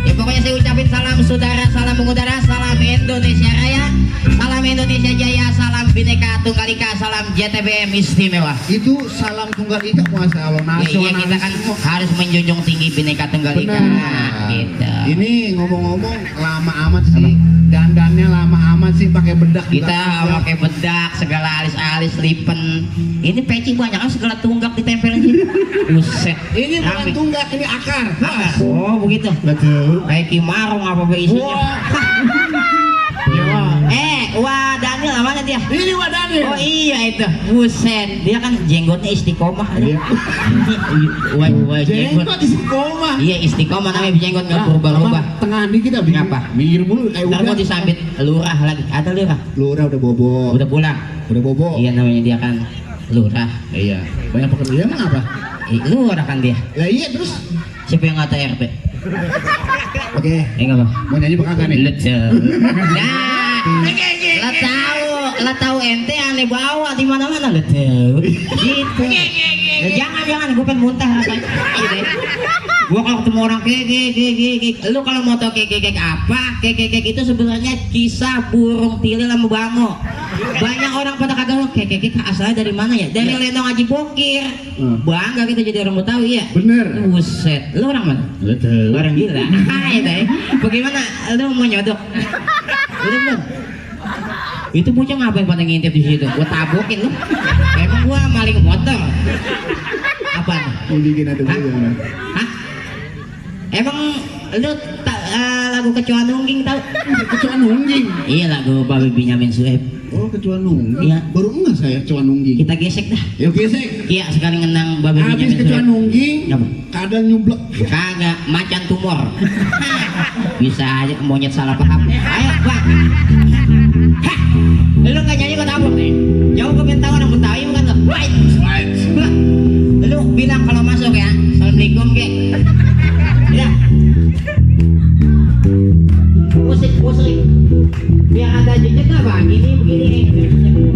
Ya pokoknya saya ucapin salam saudara, salam mengudara, salam Indonesia Raya, salam Indonesia Jaya, salam Bhinneka Tunggal Ika, salam JTBM istimewa. Itu salam tunggal ika Masya Allah Ya, iya kita kan nasionalisme. harus menjunjung tinggi Bhinneka Tunggal Ika. Benar. Nah, gitu. Ini ngomong-ngomong lama amat sih, dandannya lama amat sih pakai bedak. Kita pakai bedak, segala alis-alis, lipen. Ini peci banyak kan segala tunggak ditempelin gitu. Buset. Ini bukan Rame. tunggak, ini akar. Akar. Oh begitu. Betul. Kayak kimarung apa be isinya. Wah Daniel namanya dia. Ini wadahnya. Oh iya itu. Buset. Dia kan jenggotnya istiqomah. Iya. Wah jenggot. Jenggot istiqomah. Iya istiqomah namanya jenggot nggak berubah-ubah. Tengah dikit apa? Kenapa? Minggir mulu kayak Ntar mau disambit lurah lagi. Ada lurah. Lurah udah bobo. Udah pulang. Udah bobo. Iya namanya dia kan lurah. Iya. Banyak pekerjaan emang apa? Lurah kan dia. Ya iya terus. Siapa yang ngata RT? Oke. Enggak bang. Mau nyanyi apa kagak nih? Lecel. Nah, lah tahu ente aneh bawa di mana-mana lah tahu. Gitu. Ya, jangan, gue pengen muntah rasanya. Gitu. Gua kalau ketemu orang kek, lu kalau mau tau kek apa? Kek itu sebenarnya kisah burung tilil sama bango. Banyak orang pada kagak kek asalnya dari mana ya? Dari Lenong Haji Bokir. Bangga kita jadi orang Betawi ya. Bener. Buset, lu orang mana? Betul. Orang gila. Hai deh. Bagaimana? Lu mau nyodok? Udah belum? Itu bocah ngapain pada ngintip di situ? Gua tabokin lu. Emang gua maling motor. Apaan? Mau bikin ada Hah? jangan. Hah? Emang lu lagu Kecoa Nungging tahu? Kecoa nungging. Iya lagu Babi Benyamin Sueb. Oh kecoa nungging. Iya. Baru enggak saya kecoa nungging. Kita gesek dah. Yuk gesek. Iya sekali ngenang Babi Habis Benyamin kecoa Sueb. nungging. Apa? Kadang nyublek. Kagak, macan tumor. Bisa aja monyet salah paham. Ayo, Bang. Hah. Lu nggak nyanyi kok tabuk nih. Jauh ke pengen tahu orang Betawi bukan lo. Baik. Lu bilang kalau masuk ya. Assalamualaikum, Ge. Ya. Musik. Biar ada jejak lah, Bang. Begini.